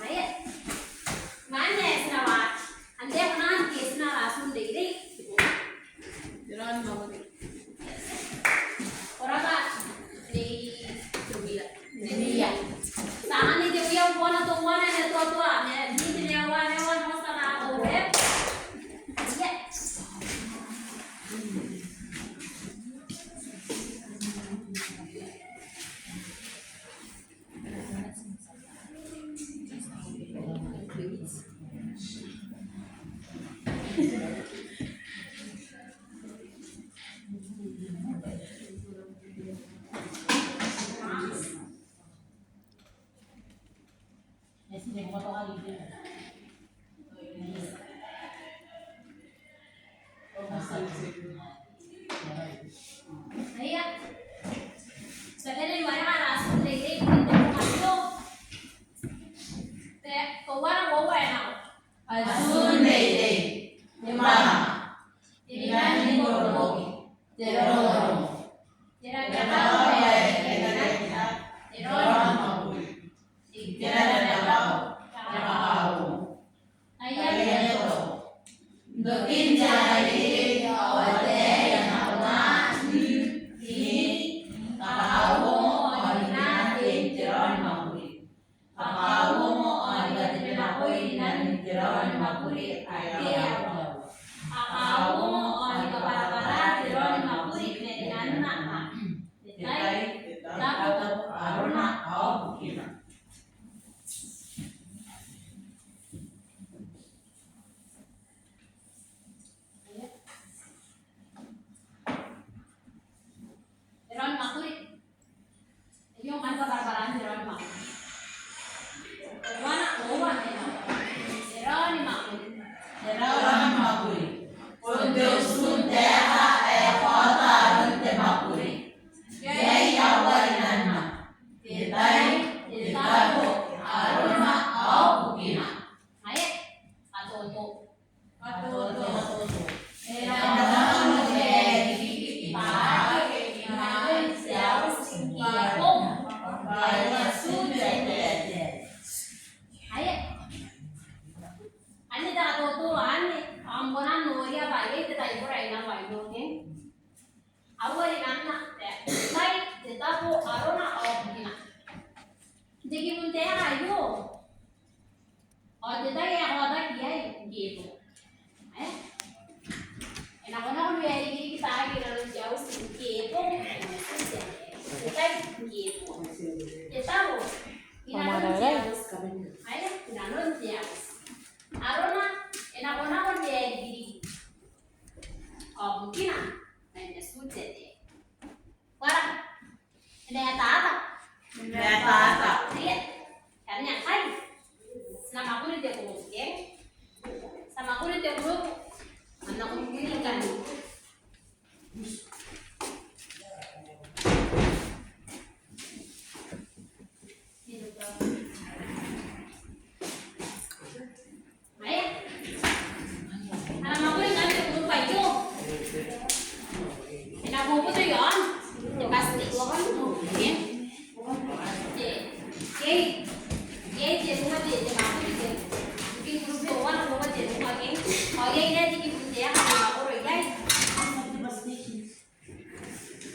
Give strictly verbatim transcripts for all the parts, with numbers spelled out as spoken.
Ae, ngkanne ti na waaki. Antai ae kona n tei, ti na ara Tiunreirei. Te raoi ni mwakuri. Ko rabwa. Nei Teuia. Nei Teuia. Ti a anganna Teuia uoua, teuana, teuana, teuana. Nei Teuia, teuana, teuana, teuana, teuana. Aia. Ti a bane ni wareka ara Tiunreirei ibukin te bong aio. Te, teuana, uoua, e nako. A Tiunreirei, te mwananga, te nang ni koroboki, te rongorongo, te rabakau ae e reke n te raoi ni mwakuri, te rabakau, rabakau. Aia. N tokin te angairiri ao ataei ae na kona n, ni, kakauongo ao ni kina n te raoi ni mwakuri. Kakauongo ao ni katebenakoi rinanon te raoi ni mwakuri ae e a. Kakauongo ao ni kabwarabwara te raoi ni mwakuri ma rinanona. Te tai, te tabo, arona ao bukina. Te raoi ni mwakuri. Aio ngkanne kabwarabwaran te raoi ni mwakuri. Teuana, uoua, e nako. Te raoi ni mwakuri. Te raoi ni mwakuri. Bon te utu n taeka ae kaota aron te mwakuri. Iai aua rinanona. Te tai, te tabo, arona ao bukina. Ae, katoto. Katoto. E na kona n oki te raoi ni mwakuri i nanon te auti ngke e bong bwa e na tuai n tei. Ae, anne te katoto anne, ao kam kona n noria bwa iai te taibora ae e nako aio, ke? Aua rinanona, te tai, te tabo, arona ao bukina. N te kibu n taeka aio, ao te tai ae kaotaki iai ngke e bong. Ae? E na kona n oki te raoi ni mwakuri i nanon te auti ngke e bong. Te tai ngke e bong. Te tabo i nanon te auti. Ae? I nanon te auti. Arona, e na kona n oki te raoi ni mwakuri. Ao bukina, ma e na tuai n tei. Bwa ara, e na ataata. E na ataata. Aia, ngkanne ngkai ti na mwakuri n te kurubu, ke? Ti na mwakuri n te kurubu. Kam na kurubu ngkanne. Ae? Ara mwakuri ngkanne te kurubu aio. E na boboto iaon te bati station. Ke? Te, ke, ke, te kurubu, te, te mwakuri, te. Ke kurubu teuana, kurubu teuana, ke? Ao iai naba te kibu n taeka ae e na koro iai.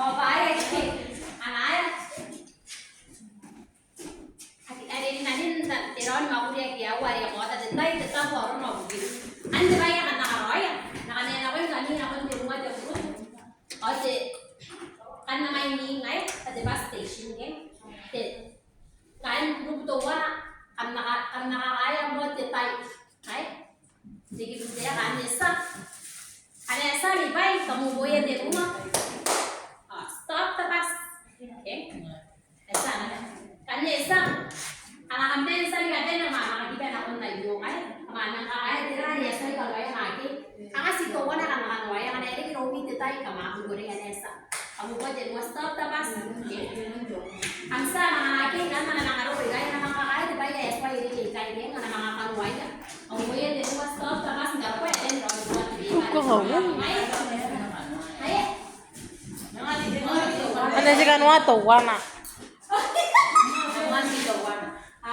Ao bwa e, ke, ana ae. Ake, are rinanon te raoi ni mwakuri ake aua are kaota te tai, te tabo, arona ao bukina. Anne te bwai ae kam na karaoia. N na kamaenako ngkami nakon te moan te kurubu. Ao te, kam na mai n inga, e, te bati station, ke? Te, kaain kurubu teuana, kam na ka, kam na kakaea moa te tai. Ae? Te kibu n taeka anne e tia. Anne e tia ni bwai, kam uboia n te rua. A, stop the bus. Okay? E tia. Anne e tia. Ana kam bane n tia ni kabane ma, ma, kiba nakon aio, ae? Ma, ma, ae, tera ae e tia ni karaoia ngkai. Ake ti teuana kam na kanoaia, ngkana e reke iroumi te tai kam a kukurei, anne e tia. Kam uboia te rua, stop the bus. Kam tia n manga, ke, kam na manga roko ikai, kam na manga kakaea te bwai ae e tuai reke ikai, ke, kam na manga kanoaia. Kam uboia te rua, stop the bus, n tarokoa e ten rau. Ae? Ae? Anne ti kanoa teuana.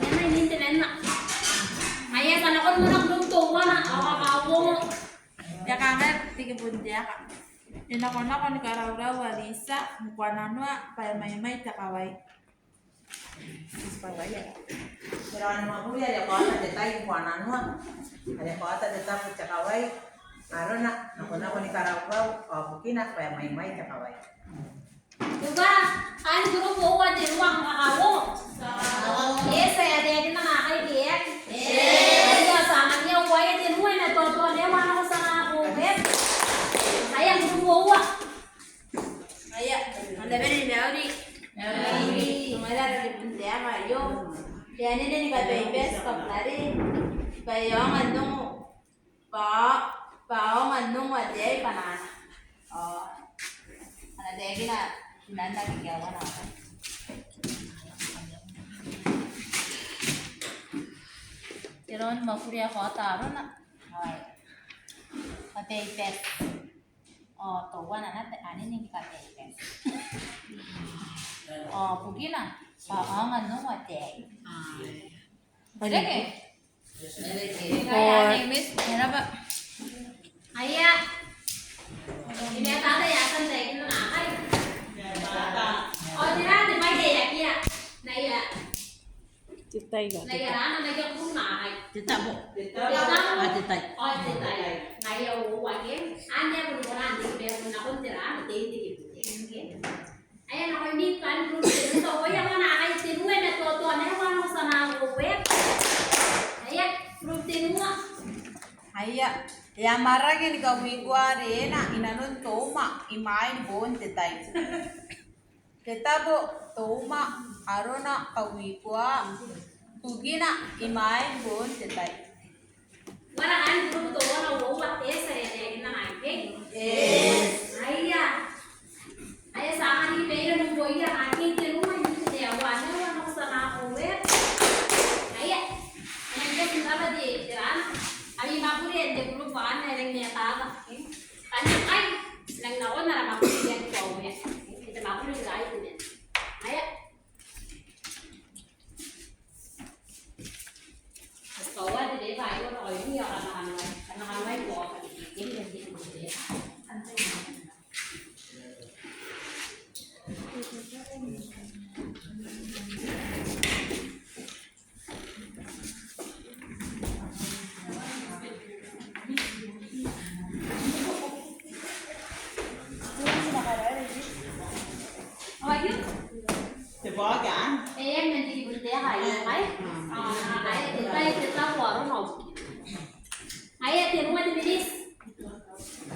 Nena inin te nena. Aia, ti a nako n ongo n te uana, ao kakauongo. E kangai te kibunteaka. E nakonako ni karaurau Arisa, ngkoananoa, bwa e maimai te kawai. Tera ni mwakuri are e kaota te tai ngkoananoa, are e kaota te tabo te kawai, arona, nakonako ni karaurau, ao bukina, bwa e maimai te kawai. Tuba, kaain group uoua te rua ngkana kakauongo. Yes, e a taekinna naakai ke e aki. Yes. Aia, ti a anganna uoua te rua, e na totoa nako, e a nako ti a nako, e. Aia, group uoua. Aia, kam na bane ni mauri. Mauri. Ngaira ara kibunteaka aio. E anene ni kabaibati kabwara. Bwa e aonga n ongo. Bwa, bwa e aonga n ongo ataei bwa e na. Ao. A na taekina, n na taekinna ke e aonga n ongo. Tera ni mwakuri ae kaota arona. Ao. Kabaibati. Ao teuana naba anene ni kabaibati. Ao bukina, bwa e aonga n ongo ataei. Reke? Reke. Ngaia anne, Miss. E raba. Aia. E na tata e a tia n taekinna naakai. Ao tera te bwai ae e aki. Ngaia. Te tai, te tai. Te tabo. Te tabo. Ao te tai. Ao te tai. Ngaia uoua ke. Anne bon kona n te kibe, bon nakon tera, te, te kibe. Aia, nakoimi kaain group tenua, ao aia, ngkana kai tenua, e na totoa nako, e a nako ti a nako, e. Aia, group tenua. Aia, e amwarake ni kawikoa arei inanon te uma, imwain boon te tai. Te tabo, te uma, arona, kawikoa, bukina, imwain boon te tai. Ngkana kaain group teuana, uoua, e, ti a taekinna naakai ke? Yes. Aia. Aia, ti a kani beira n uboia, kaain tenua, n te aua, n aua, n aua, ti a nako, e. Aia. Aia, e na ti n raba te, te rana. Ami mwakuri n te group anne, e rang ni ataata. Anne kai, nang nakon ara mwakuri n te aua. Te mwakuri n te aua. Aia. Aia,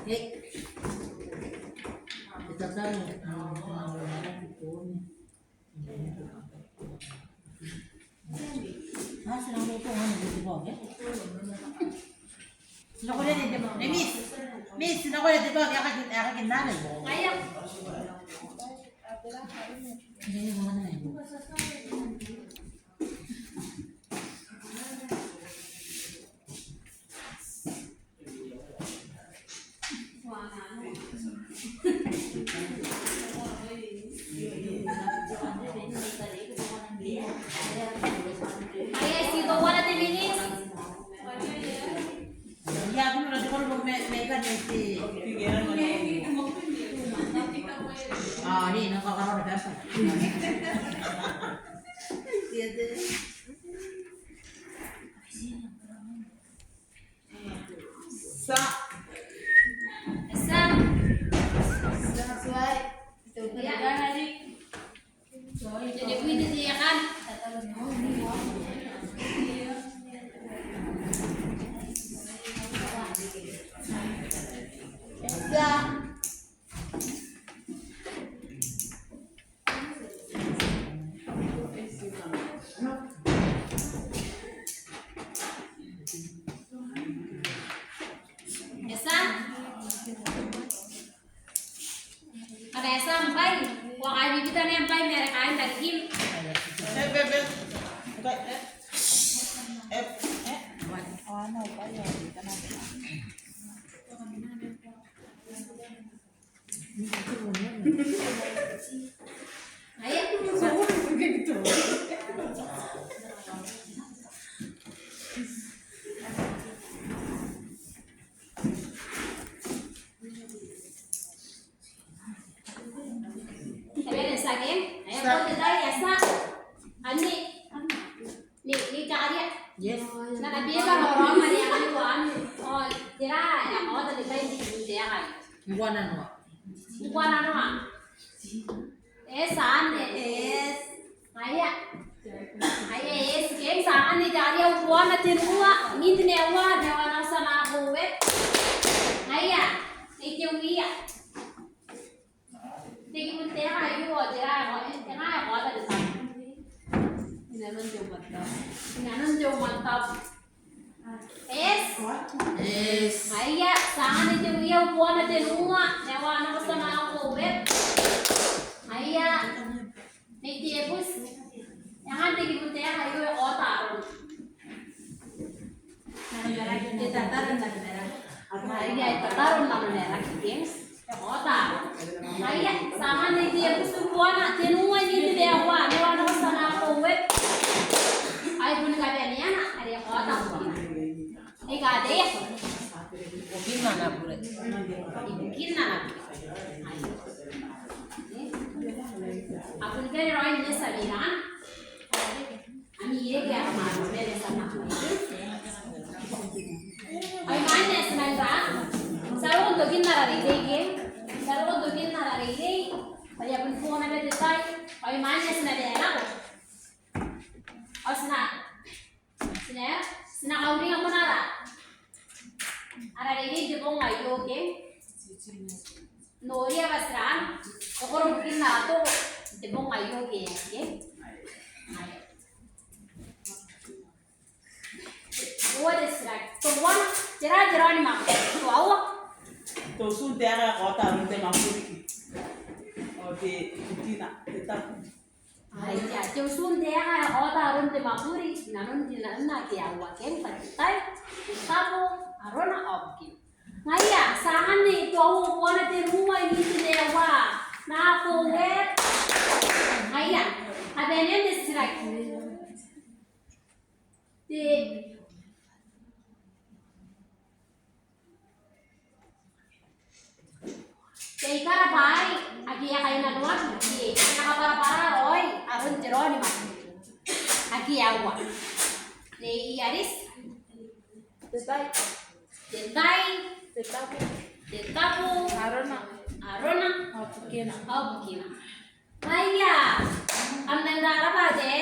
E. E tataro. Miss, miss, Sa. Sa. Sa. Esa? Aba esa mbai, ko a kai bibita ne mbai ma are kaain tarikim. Tabere sake, e, ko te tai asa. Anne. Ni, ni taria. Yes. Na, na bia ba no ro ma ni a kai ko am. O, tera, e, o, ta ni tai ni, ni te a kai. Ngkoa nanoa. Ngkoa nanoa. E, sa anne. Yes. Aia. Aia, yes. Ke sa anne taria uoua ma tenua. Ni te nimaua, nimaua n au tia nako we. Aia. Ni te uia. Te kibun te a kai aio, tera, e, tera, e, ko a ta te tai. Inanon te umwantabu. Inanon te umwantabu. Yes. Yes. Aia, sa anne te uia uoua ma tenua, nimaua n au tia nako we. Aia. Nei te bus. Eng te kibun te a kai aio, e ko a ta arona. Nanomaraki, te tataro nanomaraki. Aia, e tataro nanomaraki, ke? E ko a ta arona. Aia, sa anne te bus uoua ma tenua, ni te nimaua, nimaua n au tia nako we. Ai bon kabaneana, are e ko a ta arona. E katea. Ibukin ana bure. Ibukin ana bure. A bon bane raoi n tia bira. Ami reke ara mwane bere tia nako. Ai mwane tia nako. Ti a roko n tokin ara reirei ke. Ti a roko n tokin ara reirei. Ai a bon bua naba te tai. Ai mwane tia nako. Ao ti na Ti na, ti na kauringa moa ara, ara reirei n te bong aio ke. Noria bwa ti na, te koro bukin ara toko n te bong aio ke, ke. Uoua te titiraki. Teuana, tera te raonimwakoro? Tuaua. Te utu n te aeka ae kaota aron te mwakuri. Ao te, te tina, te tabu. Aia, te utu n te aeka ae kaota aron te mwakuri, inanon te, inanon ake aua ke, bwa te tai, te tabo, arona ao bukina. Ngaia, ti a anne tuaua uoua tenua, ni te nimaua. Nako we. Ngaia, kabanean te titiraki. Te Te ikara bwaai ake a kainnanoaki ke a na kabwarabwara raoi aron te raonimwakoro. Ake aua. Nei Iareti. Te tai. Te tai. Te tabo. Te tabo. Arona. Arona. Ao bukina. Ao bukina. Ngaia, kam na rarabwa te,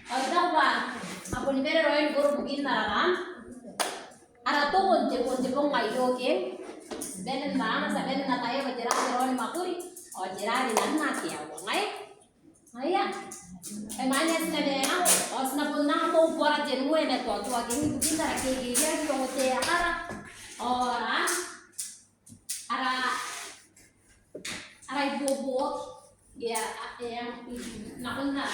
ao I taku bwa a boni bane raoi ni koro bukin ara, ara toko n te, n te bong aio ke. Ti bane n ana, ti bane n ataia bwa tera te rao ni mwakuri ao tera rinan ake aua. Ngaia. Ngaia. E mwaina ti na mena ao ti na bon nang mou bora te nua e na tuatua ke ni bukin ara kekeiaki ongo te akara. Ao ara, ara, ara ibuobuoki. Ia, e, e, nakon ara